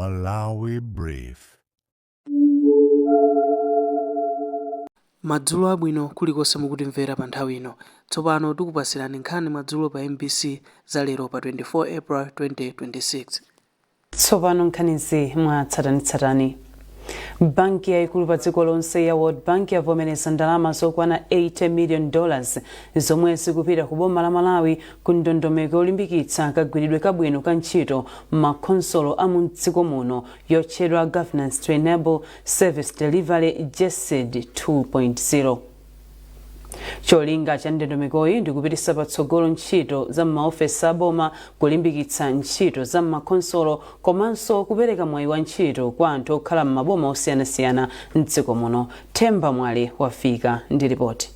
Malawi Brief. Madzulo abwino kulikonse mukutimvera pa nthawi ino. Tsopano tikupasirani nkhani madzulo pa MBC za lero pa 24 April 2026. Tsopano nkhanizi mwa tsatanetsatane. Banki yayikulu pa dziko lonse ya World Bank yavomereza ndalama zokwana $80 million zomwe zikupita ku boma la Malawi ku ndondomeko yolimbikitsa kagwiridwe kabwino ka ntchito m'makhonsolo a mu dziko muno yotchedwa Governance to Enable Service Delivery, GESD 2.0. Cholinga cha ndondomekoyi ndikupititsa patsogolo ntchito za m'maofesi aboma, kulimbikitsa ntchito za m'makhonsolo komanso kupereka mwayi wa ntchito kwa anthu okhala m'maboma osiyanasiyana mdziko muno. Themba Mwale wafika ndi ripoti.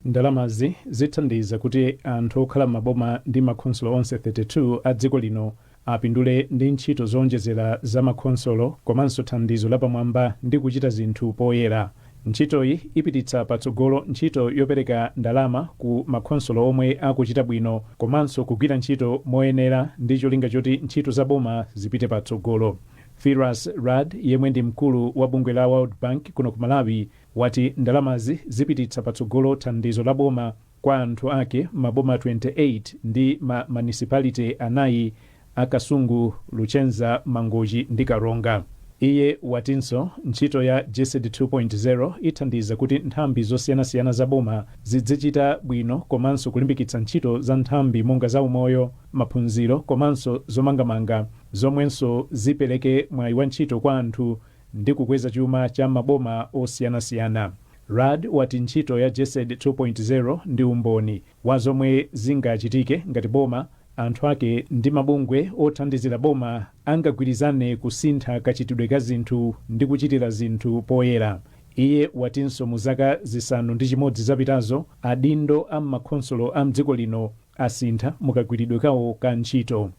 Ndalamazi zithandiza kuti anthu okhala m'maboma ndi makhonsolo onse 32 a dziko lino apindule ndi ntchito zowonjezera za makhonsolo komanso thandizo lapamwamba ndi kuchita zinthu poyera. Ntchitoyi ipititsa patsogolo ntchito yopereka ndalama ku makhonsolo omwe akuchita bwino komanso kugwira ntchito moyenera ndi cholinga choti ntchito za boma zipite patsogolo. Firas Rad, yemwe ndi mkulu wa bungwe la World Bank kuno ku Malawi, wati ndalamazi zipititsa patsogolo thandizo la boma kwa anthu ake maboma 28 ndi ma municipality anayi a Kasungu, Luchenza, Mangochi ndi Karonga. Iye watinso ntchito ya GESD 2.0 ithandiza kuti nthambi zosiyanasiyana za boma zidzichita bwino komanso kulimbikitsa ntchito za nthambi monga za umoyo, maphunziro komanso zomangamanga, zomwenso zipereke mwayi wa ntchito kwa anthu ndi kukweza chuma cha maboma osiyanasiyana. Rad wati ntchito ya GESD 2.0 ndi umboni wa zomwe zingachitike ngati boma, anthu ake ndi mabungwe othandizira boma angagwirizane kusintha kachitidwe ka zinthu ndi kuchitira zinthu poyera. Iye watinso mu zaka 6 zapitazo, adindo a m'makhonsolo a mdziko lino asintha mukagwiridwe kawo ka ntchito.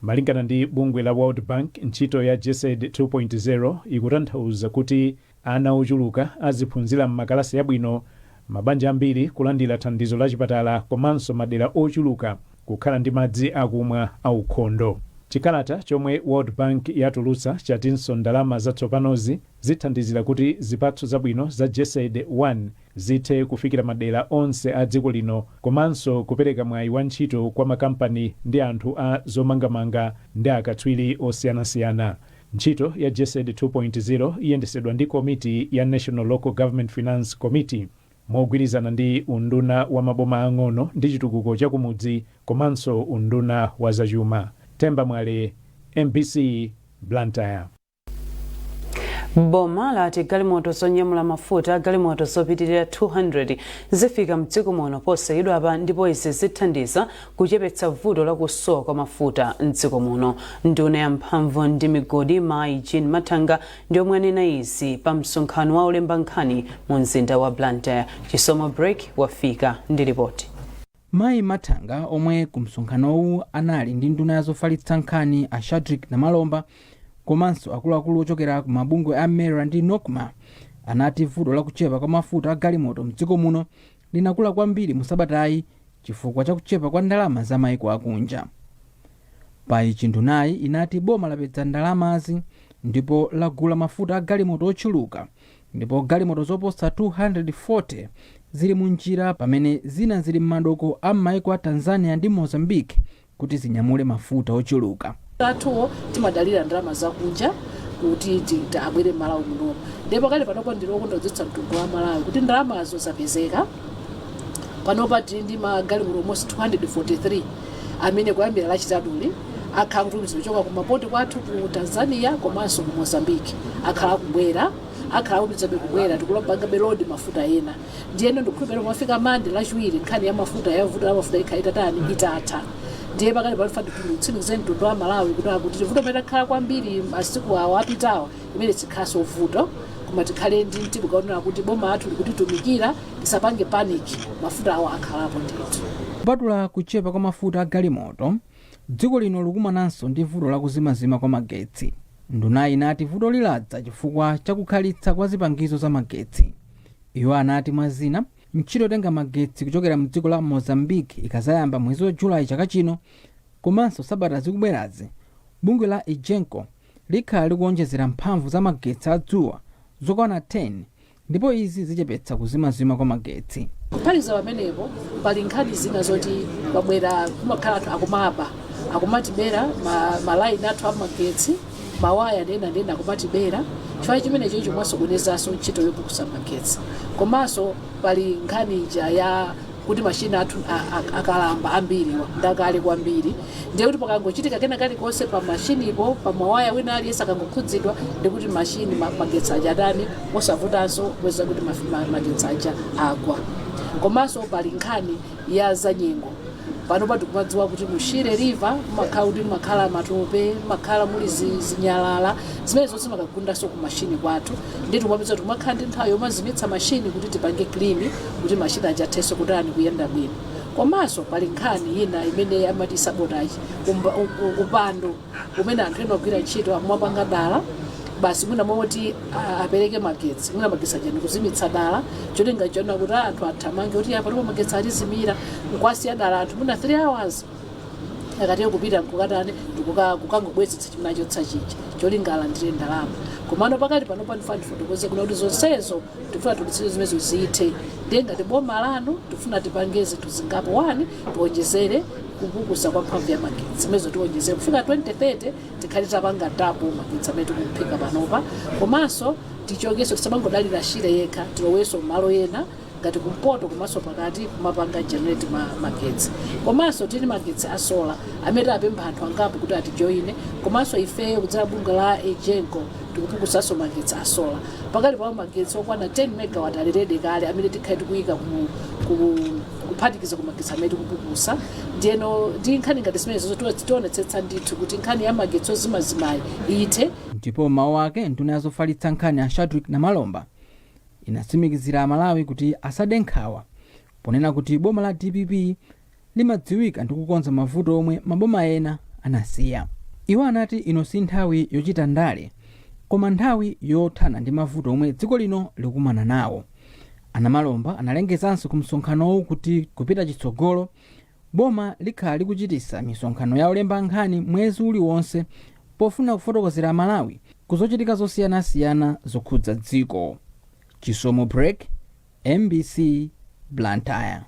Malingana ndi bungwe la World Bank, ntchito ya GESD 2.0 ikutanthauza kuti ana ochuluka aziphunzira m'makalasi abwino, mabanja ambiri kulandira thandizo la chipatala komanso madera ochuluka kukhala ndi madzi akumwa aukhondo. Chikalata chomwe World Bank yatulutsa chatinso ndalama zatsopanozi zithandizira kuti zipatso zabwino za GESD 1 zithe kufikira madera onse a dziko lino komanso kupereka mwayi wa ntchito kwa makampani ndi anthu a zomangamanga ndi akatswiri osiyanasiyana. Ntchito ya GESD 2.0 iyendesedwa ndi komiti ya National Local Government Finance Committee mogwirizana ndi unduna wa maboma ang'ono ndi chitukuko chakumudzi komanso unduna wa zachuma. Themba Mwale, MBC, Blantyre. Boma lati galimoto zonyamula mafuta, galimoto zopitirira 200 zifika mdziko muno posachedwapa, ndipo izi zithandiza kuchepetsa vuto la kusowa kwa mafuta mdziko muno. Nduna ya mphamvu ndi migodi, Mayi Jean Mathanga, ndi omwe anena izi pa msonkhano wa olemba nkhani mu mzinda wa Blantyre. Chisomo Break wafika ndi ripoti. Mayi Mathanga, omwe ku msonkhanowu anali ndi nduna ya zofalitsa nkhani a Shadric Namalomba komanso akuluakulu ochokera ku mabungwe a MERA ndi NOCMA, anati vuto lakuchepa kwa mafuta a galimoto mdziko muno linakula kwambiri mu sabatayi chifukwa cha kuchepa kwa ndalama za maiko akunja. Pa ichi, ndunayi inati boma lapeza ndalamazi ndipo lagula mafuta a galimoto ochuluka, ndipo galimoto zoposa 240 zili mu njira, pamene zina zili m'madoko a m'maiko a Tanzania ndi Mozambique kuti zinyamule mafuta ochuluka. Athuwo timadalira ndalama zakunja kuti abwere m'Malawi munomo, ndipo kale panopo ndili wokondwa mtundu wa Malawi kuti ndalamazo zapezeka. Panopa tili ndi magalimoto almost 243 amene kuyambira Lachitatuli akhala kutumiza kuchoka ku mapoti kwathu ku Tanzania komanso ku Mozambique. Akhala akubwera, akhala akupitirizabe kubwera, tikupangabe load mafuta ena. Ndiyeno ndikukhulupirira kumafika Mande, Lachiwiri, nkhani ya mafuta, ya vuto la mafuta ikhala itatani, itatha. Ndiye pakali pano titsimikize mtundu wa Malawi kuti vuto pamene takhala kwambiri masiku awo apitawa imene sikhalanso vuto, koma tikhale ndi mtima kaonera kuti boma athu likutitumikira, tisapange panic, mafuta awo akhalapo ndithu. Kupatula kuchepa kwa mafuta a galimoto, dziko lino likumananso ndi vuto lakuzimazima kwa magetsi. Ndunayi inati vuto liladza chifukwa chakukhalitsa kwa zipangizo za magetsi. Iwo anati mwa zina, ntchito yotenga magetsi kuchokera mdziko la Mozambique ikazayamba mwezi wa Julayi chaka chino, komanso sabata zikubwerazi, bungwe la EGENCO Likhala likuonjezera mphamvu za magetsi adzuwa zokwana 10, ndipo izi zichepetsa kuzimazima kwa magetsi. Kuphatikiza pamenepo, pali nkhani zina zoti pabwera kumakhala anthu akumaba, akumatibera malaini athu amagetsi, mawaya ndena ndena akumatibera. Chifukwa chimenecho chomwasokonezanso ntchito yopukusa magetsi. Komanso pali nkhani ija ya kuti mashina athu akalamba ambiri, ndakale kwambiri, ndiye kuti pakangochitika kena kalikonse pa mashinipo, pa mawaya, wina aliyense akangokhudzidwa, ndikuti mashini magetsi aja atani, mosavutanso kupeza kuti magetsi aja agwa. Komanso pali nkhani ya zanyengo. Pano patikumadziwa kuti mu Shire River mumakhala kuti mumakhala matope, mumakhala muli zinyalala zimene zonse makagundanso ku mashini kwathu. Ndi tikumapeza timakhala ndi nthawi yomazimitsa mashini kuti tipange clean, kuti mashini aja athenso kutani, kuyenda bwino. Komanso pali nkhani ina imene amati sabotage, upandu umene anthu ena ogwira ntchito akumapanga dala basi, mwina moti apereke magetsi, mwina magetsi aja ndikuzimitsa dala, cholinga chona kuti anthu athamange kuti apa magetsi atizimira, nkwasiya dala anthu mwina 3 hours. Akatiye kupita nkukatani, ndikukangobwezetsa chimene chija, cholinga alandire ndalama. Komano pakali pano pandifuna ndifotokoze kuna kuti zonsezo tifuna tulitsire zimenezo zithe. Ndiye ngati boma lanu tifuna tipange zinthu zingapo. 1, tiwonjezere kupukusa kwa mphamvu ya magetsi. Zimenezo tiwonjezere kufika 2030 tikhale tapanga double magetsi amene tikuphika panopa. Komanso tichokenso, tisamangodalira Shire yekha, tilowenso malo ena ngati kumpoto komanso pakati kumapanga generate magetsi. Komanso tili magetsi a solar amene apempha anthu angapo kuti atijoyine. Komanso ifeyo kudzera bungwe la EGENCO tikupukusanso magetsi a solar. Pakali pawo magetsi okwana 10 megawatt ali ready kale amene tikhale tikuyika kuphatikiza ku magetsi amene tikupukusa. Ndiyeno ndi nkhani ngati zimenezo tionetsetsa ndithu kuti nkhani ya magetsi ozimazimayi ithe. Ndipo mawu ake, nduna yazofalitsa nkhani a Shadrick Namalomba inatsimikizira Amalawi kuti asade nkhawa, ponena kuti boma la DPP limadziwika ndi kukonza mavuto omwe maboma ena anasiya. Iwo anati ino si nthawi yochita ndale, koma nthawi yothana ndi mavuto omwe dziko lino likumana nawo. Anamalomba analengezanso ku msonkhanowu kuti kupita chitsogolo boma likhala likuchitisa misonkhano ya olemba nkhani mwezi uliwonse, pofuna kufotokozera Amalawi kuzochitika zosiyanasiyana zokhudza dziko. Chisomo Break, MBC, Blantyre.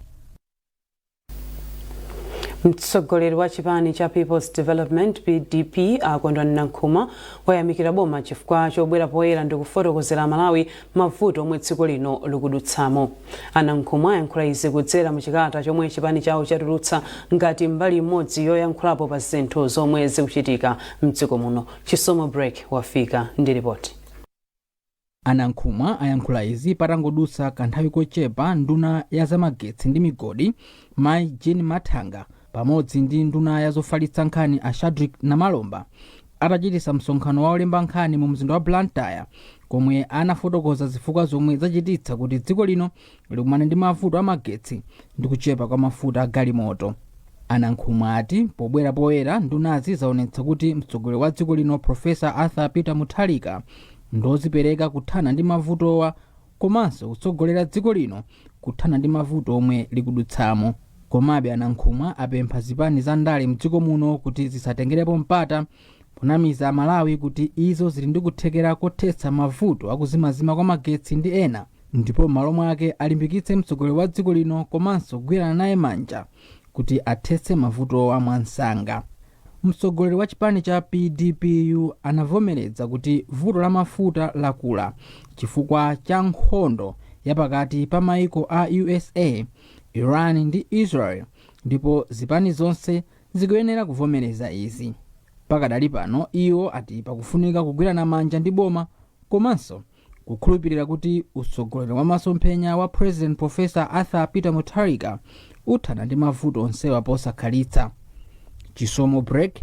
Mtsogoleri wa chipani cha People's Development, PDP, Akondwani Nankhumwa, wayamikira boma chifukwa chobwera poyera ndi kufotokozera Amalawi mavuto omwe dziko lino likudutsamo. Anankhumwa ayankhula izi kudzera mu chikalata chomwe chipani chawo chatulutsa ngati mbali imodzi yoyankhulapo pa zinthu zomwe zikuchitika mdziko muno. Chisomo Break wafika ndi ripoti. Anankhumwa ayankhula izi patangodutsa kanthawi kochepa nduna ya zamagetsi ndi migodi, Mai Jean Mathanga, pamodzi ndi nduna ya zofalitsa nkhani a Shadrick Namalomba atachitisa msonkhano wa olemba nkhani mu mzinda wa Blantyre, komwe anafotokoza zifukwa zomwe zachititsa kuti dziko lino likumane ndi mavuto amagetsi ndi kuchepa kwa mafuta a galimoto. Anankhumwa ati pobwera poyera ndunazi zaonetsa kuti mtsogoleri wa dziko lino, Profesa Arthur Peter Mutharika, ndozipereka kuthana ndi mavutowa komanso kutsogolera dziko lino kuthana ndi mavuto omwe likudutsamo. Komabe Anankhumwa apempha zipani za ndale mdziko muno kuti zisatengerepo mpata ponamiza Amalawi kuti izo zili ndi kuthekera kothetsa mavuto akuzimazima kwa magetsi ndi ena, ndipo m'malo mwake alimbikitse mtsogoleri wa dziko lino komanso kugwirana naye manja kuti athetse mavutowa mwansanga. Mtsogoleri wa chipani cha PDPU anavomereza kuti vuto la mafuta lakula chifukwa cha nkhondo yapakati pa maiko a USA, Iran ndi Israel, ndipo zipani zonse zikuyenera kuvomereza izi. Pakadali pano iwo ati pakufunika kugwirana manja ndi boma komanso kukhulupirira kuti utsogoleri wa masomphenya wa President Professor Arthur Peter Mutharika uthana ndi mavuto onsewa posakhalitsa. Chisomo Break,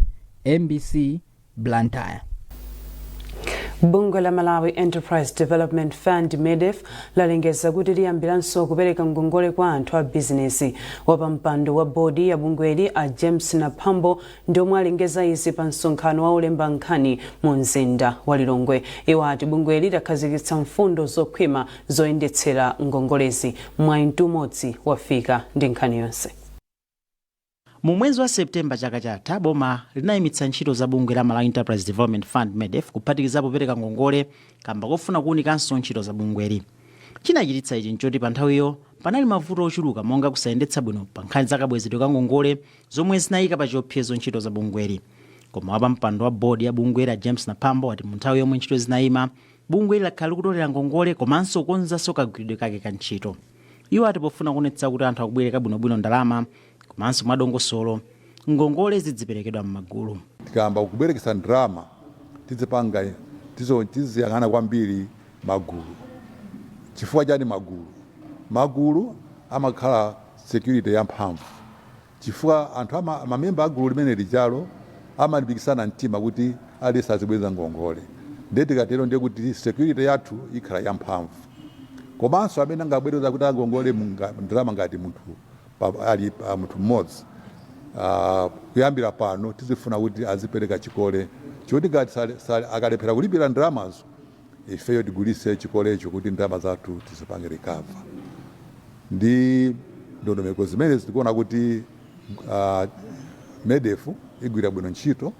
MBC, Blantyre. Bungwe la Malawi Enterprise Development Fund, MEDEF, lalengeza kuti liyambiranso kupereka ngongole kwa anthu a bizinesi. Wapampando wa bodi ya bungweli, a James Naphambo, ndi omwe alengeza izi pa msonkhano wa olemba nkhani mu mzinda wa Lilongwe. Iwo ati bungweli lakhazikitsa mfundo zokhwima zoyendetsera ngongolezi. Mwayi Mtumodzi wafika ndi nkhani yonse. Mu mwezi wa Septemba chaka chatha, boma linayimitsa ntchito za bungwe la Malawi Enterprise Development Fund, MEDEF, kuphatikizapo kupereka ngongole kamba kofuna kuwunikanso ntchito za bungweli. Chinachititsa ichi nchoti pa nthawiyo panali mavuto ochuluka, monga kusayendetsa bwino pa nkhani za kabwezedwe ka ngongole, zomwe zinayika pa chiopsezo ntchito za bungweli. Koma wapampando wa bodi ya bungweli, a James Napambo, ati mu nthawi yomwe ntchito zinayima, bungweli lakhala likutolera ngongole komanso kukonzanso kagwiridwe kake ka ntchito. Iwo ati pofuna kuonetsa kuti anthu akubwereka bwinobwino ndalama komanso mwadongosolo, ngongole zidziperekedwa m'magulu. Tikayamba kubwerekesa ndalama, tizipanga tiziyang'ana kwambiri magulu. Chifukwa chani magulu? Magulu amakhala security yamphamvu, chifukwa anthu mamemba a gulu limene lijalo amalimbikisana mtima kuti aliyense azibweza ngongole. Ndiye tikatero, ndiye kuti security yathu ikhala yamphamvu. Komanso amene angabwereza kuti angongole ndalama ngati munthu ali munthu mmodzi, kuyambira pano tizifuna kuti azipereka chikole choti ngati akalephera kulipira ndalamazo, ifeyo tigulise chikolecho kuti ndalama zathu tizipange recover. Ndi ndondomeko zimene zikuona kuti MEDEF igwira bwino ntchito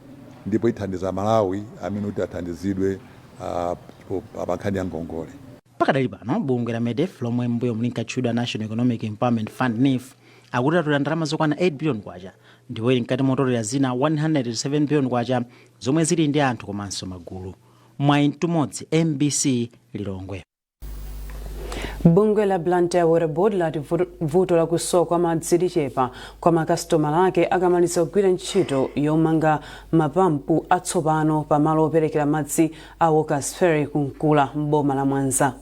ndipo ithandiza Malawi amene kuti athandizidwe pa nkhani ya ngongole. Pakadali pano, bungwe la MEDEF, lomwe mbuyo linkatchedwa National Economic Empowerment Fund, NEEF, akuti atolera ndalama zokwana 8 billion kwacha ndipo ili mkati motolera zina 107 billion kwacha zomwe zili ndi anthu komanso magulu. Mwayi Mtumodzi, MBC, Lilongwe. Bungwe la Blantyre Water Board lati vuto lakusowa kwa madzi lichepa kwa makasitomala ake akamaliza kugwira ntchito yomanga mapampu atsopano pamalo operekera madzi a Walkers Ferry kunkula m'boma la Mwanza.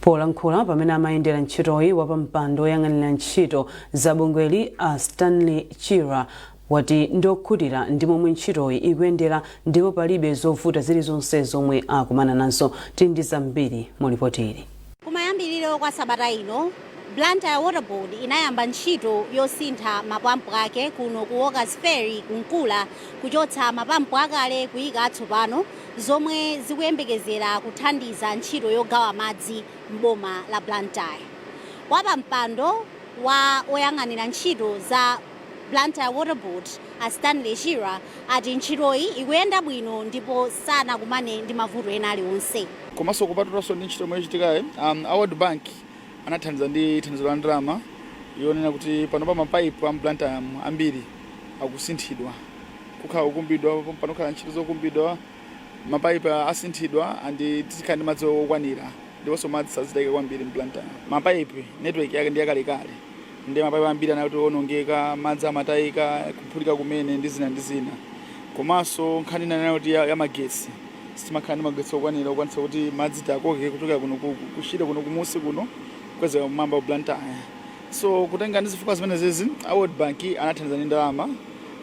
Polankhula pamene amayendera ntchitoyi, wapampando woyang'anira ntchito za bungweli, a Stanley Chira, wati ndiokhutira ndi momwe ntchitoyi ikuyendera ndipo palibe zovuta zilizonse zomwe akumana nazo. Tili ndi zambiri mu ripoti ili. Kumayambiriro kwa sabata ino, Blantyre Water Board inayamba ntchito yosintha mapampu ake kuno ku Walkers Ferry kunkula, kuchotsa mapampu akale, kuyika atsopano, zomwe zikuyembekezera kuthandiza ntchito yogawa madzi m'boma la Blantyre. Wapampando wa oyang'anira ntchito za Blantyre Water Board, a Stanley Chira, ati ntchitoyi ikuyenda bwino ndipo sanakumane ndi mavuto ena aliwonse. Komanso kupatulanso ndi ntchito yomwe ichitikayi, a World Bank anathandiza ndi thandizo la ndalama yonena kuti panopa mapaipu a Blantyre ambiri akusinthidwa, kukhala kukumbidwa, panokhala ntchito zokumbidwa, mapaipu asinthidwa and tizikhala ndi madzi okwanira ndiponso madzi sazitayika kwambiri m'Blantyre. Mapaipu, network yake ndi yakalekale, ndi mapaipu ambiri anati onongeka, madzi amatayika, kuphulika kumene ndi zina ndi zina. Komanso nkhani ina kuti ya magetsi, sitimakhala ndi magetsi okwanira okwanitsa kuti madzi tiakoke kuchokera kuno kushire kuno kumusi kuno kukwezera kumwamba ku Blantyre. So kutenga ndi zifukwa zimene zizi, a World Bank anathandiza ndi ndalama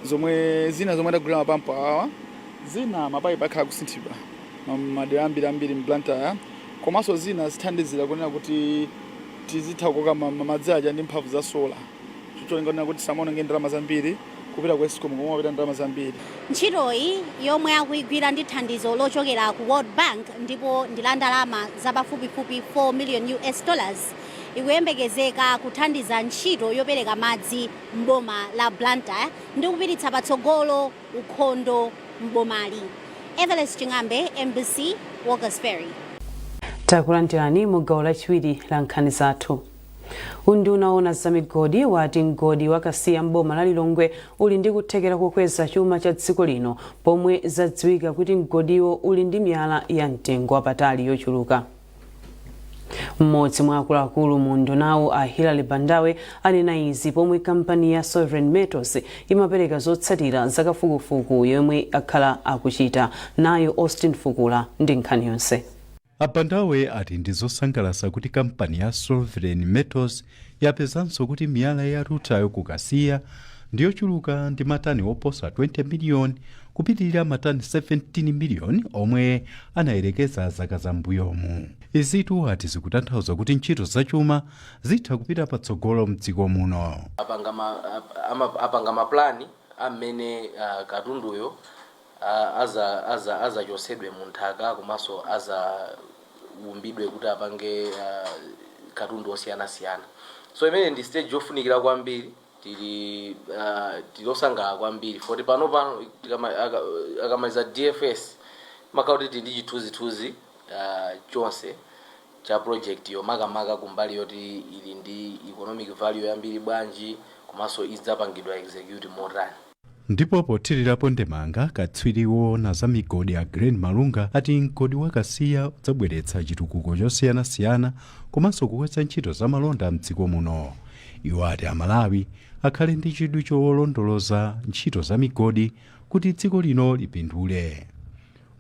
zomwe zina zomwe adagulira mapampu awa, zina mapaipu akhala kusinthidwa madera ambiri ambiri m'Blantyre, komanso zina zithandizira kunena kuti tizitha kukoka madzi aja ndi mphamvu za solar, cholinga kunena kuti samaononge ndalama zambiri kupita ku ESCOM komwe mapita ndalama zambiri. Ntchitoyi, yomwe akuyigwira ndi thandizo lochokera ku World Bank ndipo ndi la ndalama zapafupifupi 4 million US dollars, ikuyembekezeka kuthandiza ntchito yopereka madzi m'boma la Blantyre ndi kupititsa patsogolo ukhondo m'bomali. Everest Ching'ambe, MBC, Walkers Ferry. Takulandirani mu gawo lachiwiri la nkhani zathu. Unduna owona za migodi wati mgodi wa Kasiya m'boma la Lilongwe uli ndi kuthekera kukweza chuma cha dziko lino, pomwe zadziwika kuti mgodiwo uli ndi miyala ya mtengo wapatali yochuluka. Mmodzi mwa akuluakulu mu undunawo, a Hilary Bandawe, anena izi pomwe kampani ya Sovereign Metals imapereka zotsatira zakafukufuku yomwe akhala akuchita nayo. Austin Fukula ndi nkhani yonse. Abandawe ati ndi zosangalatsa kuti kampani ya Sovereign Metals yapezanso kuti miyala ya rutile ku Kasiya ndiyochuluka ndi matani oposa 20 miliyoni, kupitirira matani 17 miliyoni omwe anayerekeza zaka zambuyomu. Izitu ati zikutanthauza kuti ntchito zachuma zitha kupita patsogolo mdziko muno. Apanga maplani amene katunduyo azachosedwe mu nthaka komanso azaumbidwe kuti apange katundu osiyanasiyana. So imene ndi stage yofunikira kwambiri. Tili osangalala kwambiri poti pano pano akamaliza DFS makhala kuti tili ndi chithunzithunzi chonse cha project yo, makamaka kumbali yoti ili ndi economic value yambiri bwanji komanso idzapangidwa execute motani. Ndipo pothirirapo ndemanga, katswiri woona za migodi a Glen Malunga ati mgodi wa Kasiya udzabweretsa chitukuko chosiyanasiyana komanso kukweza ntchito za malonda mdziko muno. Iwo ati Amalawi akhale ndi chidwi cholondoloza ntchito za migodi kuti dziko lino lipindule.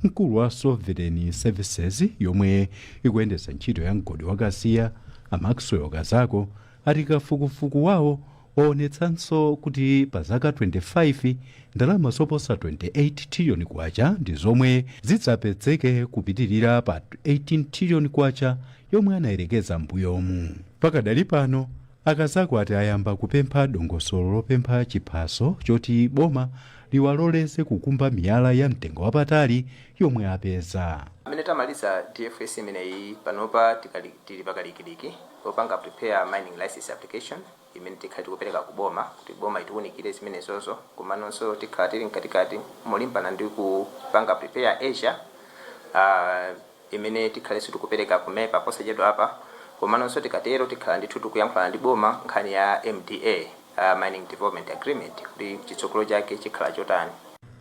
Mkulu wa Sovereign Services yomwe ikuyendetsa ntchito ya mgodi wa Kasiya, a Maxwell Kazako, ati kafukufuku wawo waonetsanso kuti pa zaka 25 ndalama zoposa 28 trillion kwacha ndi zomwe zidzapezeke, kupitirira pa 18 trillion kwacha yomwe anayerekeza mbuyomu. Pakadali pano, Akazako ati ayamba kupempha dongosolo lopempha chiphaso choti boma liwaloleze kukumba miyala ya mtengo wapatali yomwe apeza. Amene tamaliza DFS imeneyi, panopa tili pakalikiliki popanga prepare mining license application imene tikhala tikupereka ku boma kuti boma itiwunikire zimenezozo. Komanonso tikhala tili mkatikati molimbana ndi kupanga prepare ESIA imene tikhalenso tikupereka ku MEPA posachedwa apa. Komanonso tikatero tikhala ndithu tikuyankhulana ndi boma nkhani ya MDA, mining development agreement, kuti chitsogolo chake chikhala chotani.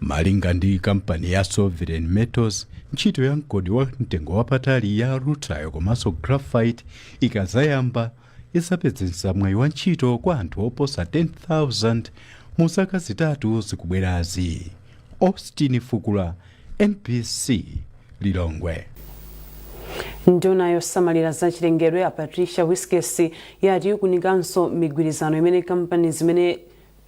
Malinga ndi kampani ya Sovereign Metals, ntchito ya mgodi wa mtengo wapatali ya rutile komanso graphite ikazayamba, izapezetsa mwayi wa ntchito kwa anthu oposa 10,000 mu zaka 3 zikubwerazi. Austin Fukula, MBC, Lilongwe. Nduna yosamalira zachilengedwe a Patricia Wiskes yati ikunikanso migwirizano imene kampani zimene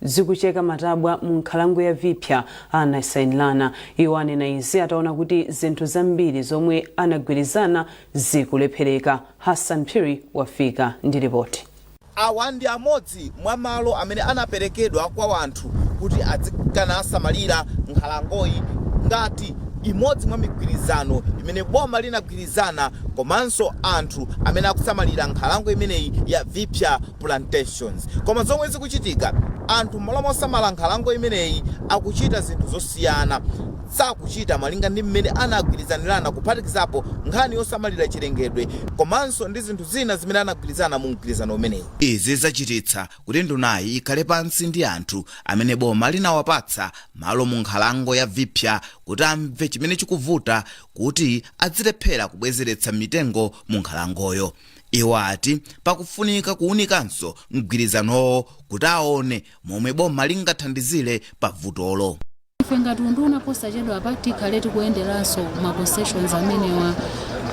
zikucheka matabwa mu nkhalango ya Vipya anasayinirana. Iwo anena izi ataona kuti zinthu zambiri zomwe anagwirizana zikulephereka. Hassan Phiri wafika ndi ripoti. Awa ndi amodzi mwa malo amene anaperekedwa kwa wanthu kuti adzikana asamalira nkhalangoyi ngati imodzi mwa migwirizano imene boma linagwirizana komanso anthu amene akusamalira nkhalango imeneyi ya Vipya Plantations. Koma zomwe zikuchitika, anthu m'malo mosamala nkhalango imeneyi akuchita zinthu zosiyana, sakuchita malinga ndi mmene anagwirizanirana, kuphatikizapo nkhani yosamalira chilengedwe komanso ndi zinthu zina zimene anagwirizana mu mgwirizano umenewu. Izi zachititsa kuti ndunayi ikhale pansi ndi anthu amene boma linawapatsa malo mu nkhalango ya Vipya kuti amve chimene chikuvuta kuti azilephera kubwezeretsa mitengo mu nkhalangoyo. Iwo ati pakufunika kuwunikanso mgwirizanowo kuti aone momwe boma lingathandizire pa vutolo. Ife ngati unduna, posachedwa apa tikhale tikuyenderanso ma concessions amenewa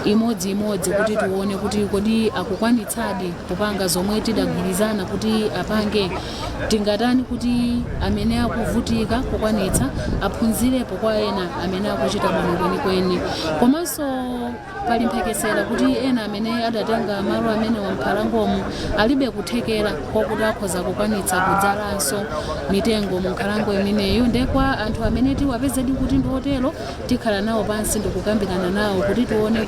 imodziimodzi kuti tione kuti kodi akukwanitsadi kupanga zomwe tidagwirizana kuti apange, tingatani kuti amene akuvutika kukwanitsa aphunzirepo kwa ena amene akuchita bwino kwenikweni. Komanso pali mphekesera kuti ena amene adatenga malo amene wankhalangomu alibe kuthekera kwakuti akhoza kukwanitsa kudzalanso mitengo mu nkhalango imeneyo. Ndekwa anthu amene tiwapezedi kuti ndi otero, tikhala nawo pansi ndikukambirana nawo kuti tione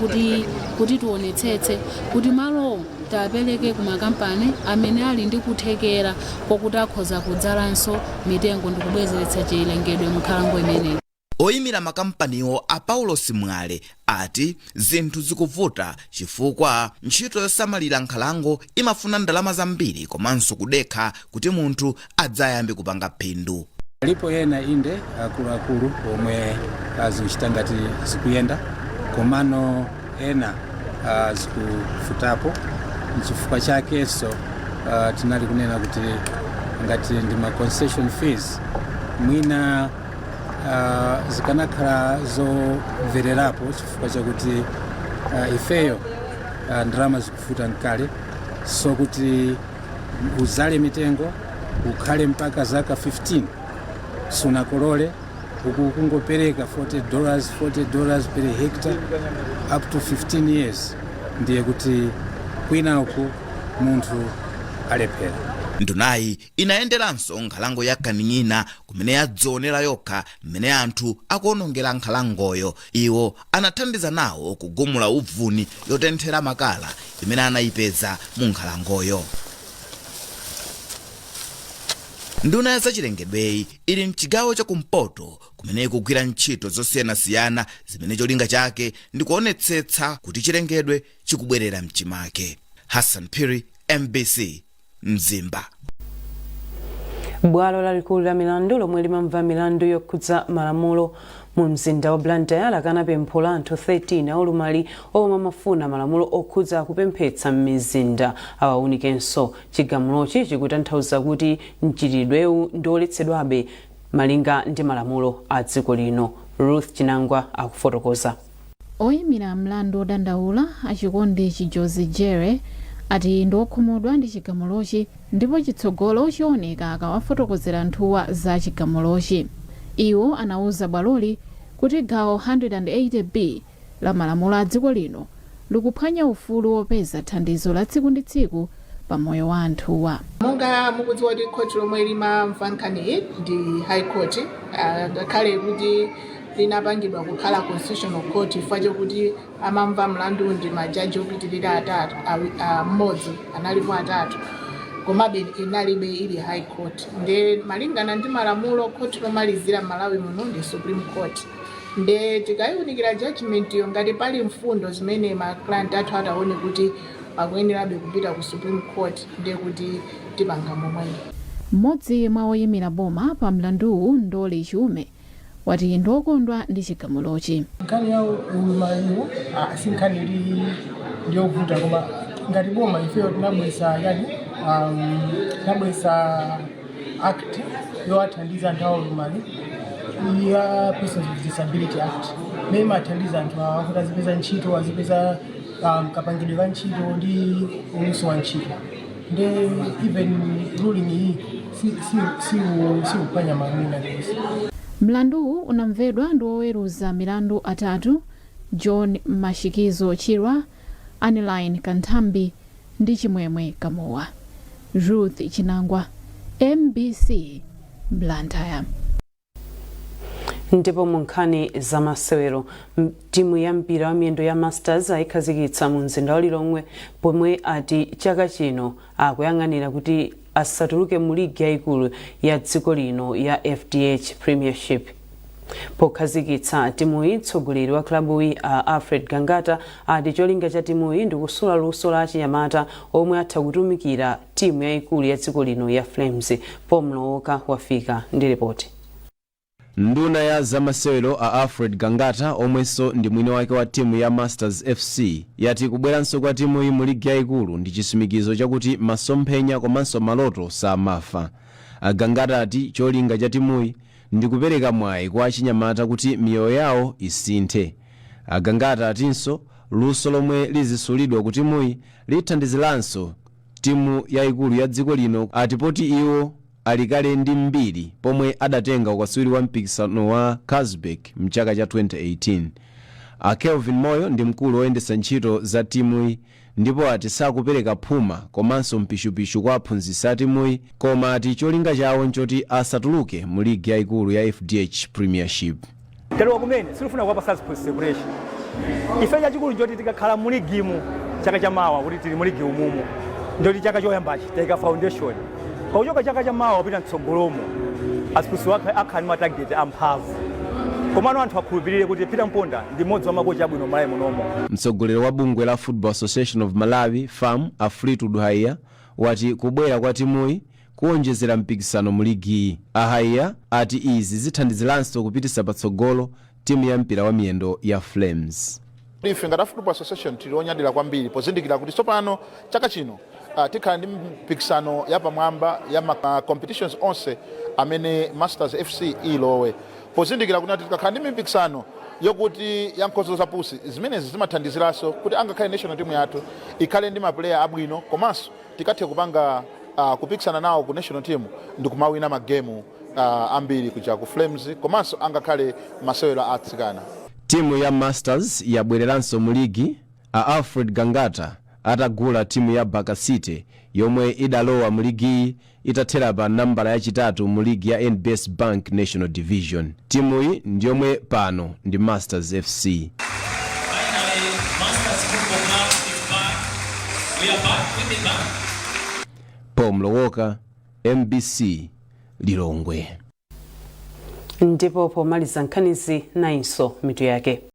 kuti tionetsetse kuti malo tapereke ku makampani amene ali ndi kuthekera kwakuti akhoza kudzalanso mitengo ndikubwezeretsa chilengedwe mu nkhalango imeneyi. Oyimira makampaniwo a Paulos Mwale ati zinthu zikuvuta chifukwa ntchito yosamalira nkhalango imafuna ndalama zambiri komanso kudekha kuti munthu adzayambe kupanga phindu. Alipo ena inde, akuluakulu omwe azikuchita ngati zikuyenda, komano ena zikufutapo. Nchifukwa chakenso tinali kunena kuti ngati ndi ma concession fees, mwina zikanakhala zomvererapo, chifukwa chakuti ifeyo ndalama zikufuta mkale, so kuti uzale mitengo ukhale mpaka zaka 15 sunakolole, uku kungopereka $40, $40 per hectare up to 15 years, ndiye kuti kwina uku munthu alephera. Ndunayi inayenderanso nkhalango ya Kaning'ina kumene yadzionera yokha mmene anthu akuonongera nkhalangoyo. Iwo anathandiza nawo kugumula uvuni yotenthera makala imene anayipeza mu nkhalangoyo. Nduna ya zachilengedweyi ili mchigawo chakumpoto kumene ikugwira ntchito zosiyanasiyana zimene cholinga chake ndi kuonetsetsa kuti chilengedwe chikubwerera mchimake. Hassan Phiri, MBC, Mzimba. Bwalo lalikulu la milandu lomwe limamva milandu yokhudza malamulo mu mzinda wa Blantyre lakana pempho la anthu 13 aulumali omwe amafuna malamulo okhudza kupemphetsa m'mizinda awawunikenso. Chigamulochi chikutanthauza kuti mchitidwewu ndi oletsedwabe malinga ndi malamulo a dziko lino. Ruth Chinangwa akufotokoza. Oyimira mlandu odandaula, Achikondi Chijozi Jere, ati ndi okhumudwa ndi chigamulochi ndipo chitsogolo chioneka akawafotokozera anthuwa za chigamulochi. Iwo anauza bwaloli kuti gawo 180B la malamulo a dziko lino likuphwanya ufulu wopeza thandizo la tsiku ndi tsiku pa moyo wa anthuwa. Monga mukudziwa kuti khoti lomwe limamva nkhaniyi ndi High Court, ngakhale kuti linapangidwa kukhala Constitutional Court chifukwa chokuti amamva mlandu ndi majaji opitirira atatu, mmodzi, analipo atatu, komabe inalibe ili High Court. Nde malingana ndi malamulo, khoti lomalizira Malawi muno ndi Supreme Court. Nde tikayiunikira judgment yo, ngati pali mfundo zimene ma client athu ataone kuti pakuyenerabe kupita ku Supreme Court, ndiye kuti tipanga momwemo. Mmodzi mwa oyimira boma pa mlanduwu, Ndoli Chiume, wati ndi okondwa ndi chigamulochi. Nkhani ya ulumaliwo si nkhani ili ndiyovuta, koma ngati boma ifeyo tinabwesa yani, tinabwesa act yowathandiza anthu aulumali ya Persons with Disability Act, imene imathandiza anthu awa kuti azipeza ntchito, azipeza kapangidwe ka ntchito ndi uluso wa ntchito. Nde even ruling iyi sikuphwanya malamulo aliwonse. Mlanduwu unamvedwa ndi oweruza milandu atatu, John Mashikizo Chirwa, Aneline Kanthambi ndi Chimwemwe Kamowa. Ruth Chinangwa, MBC, Blantyre. Ndipo mu nkhani zamasewero, timu ya mpira wa miyendo ya Masters ayikhazikitsa mu mzinda wa Lilongwe, pomwe ati chaka chino akuyang'anira kuti asatuluke mu ligi yayikulu ya dziko lino ya FDH Premiership. Pokhazikitsa timuyi, mtsogoleri wa klabuyi, Alfred Gangata, ati cholinga cha timuyi ndi kusula luso la achinyamata omwe atha kutumikira timu yayikulu ya dziko lino ya Flames. Pomlowoka wafika ndi ripoti. Nduna ya zamasewero a Alfred Gangata, omwenso ndi mwini wake wa timu ya Masters FC, yati kubweranso kwa timuyi mu ligi yayikulu ndi chitsimikizo chakuti masomphenya komanso maloto samafa. A Gangata ati cholinga cha timuyi ndi kupereka mwayi kwa achinyamata kuti miyoyo yawo isinthe. A Gangata atinso luso lomwe lizisulidwa ku timuyi lithandiziranso timu yayikulu ya dziko lino, ati poti iwo alikale ndi mbiri pomwe adatenga ukaswiri wa mpikisano wa Carlsberg mchaka cha 2018. A Kelvin Moyo ndi mkulu woyendetsa ntchito za timuyi ndipo ati sakupereka phuma komanso mpishupishu kwa aphunzitsi a timuyi, koma ati cholinga chawo nchoti asatuluke mu ligi yayikulu ya FDH Premiership. Talowa kumene, sitifuna kuwapasa aphunzitsi pressure. Ife chachikulu njoti tikakhala mu ligimu chaka chamawa, kuti tili mu ligi umumu, ndoti chaka choyambachi tayika foundation. Pakuchoka chaka chamawa kupita mtsogolomo, aphunzitsi akhala ndi ma target amphamvu, komano anthu akhulupirire kuti Peter Mponda ndi mmodzi wa makochi abwino Malawi munomo. Mtsogoleri wa bungwe la Football Association of Malawi, FAM, a Fleetwood Haiya, wati kubwera kwa timuyi kuwonjezera mpikisano mu ligiyi. A Haiya ati izi zithandiziranso kupititsa patsogolo timu ya mpira wa miyendo ya Flames. Ife ngati a Football Association tili onyadira kwambiri pozindikira kuti tsopano chaka chino tikhala ndi mpikisano yapamwamba ya ma competitions onse amene Masters FC ilowe, pozindikira kuti tikakhala ndi mipikisano yokuti ya nkhoso zapusi, zimenezi zimathandiziranso kuti angakhale national team yathu ikhale ndi ma player abwino, komanso tikathe kupanga kupikisana nawo ku national team ndi kumawina magemu ambiri kuja ku Flames komanso angakhale masewero atsikana. Timu ya Masters yabwereranso mu ligi a Alfred Gangata atagula timu ya Baka City yomwe idalowa mu ligiyi itathera pa nambala yachitatu mu ligi ya NBS Bank National Division. Timuyi ndiyomwe pano ndi Masters FC. Finally, Masters Football Club is back. We are back with the bang. Paul Mlowoka, MBC, Lilongwe. Ndipo pomaliza nkhanizi, nayinso mitu yake.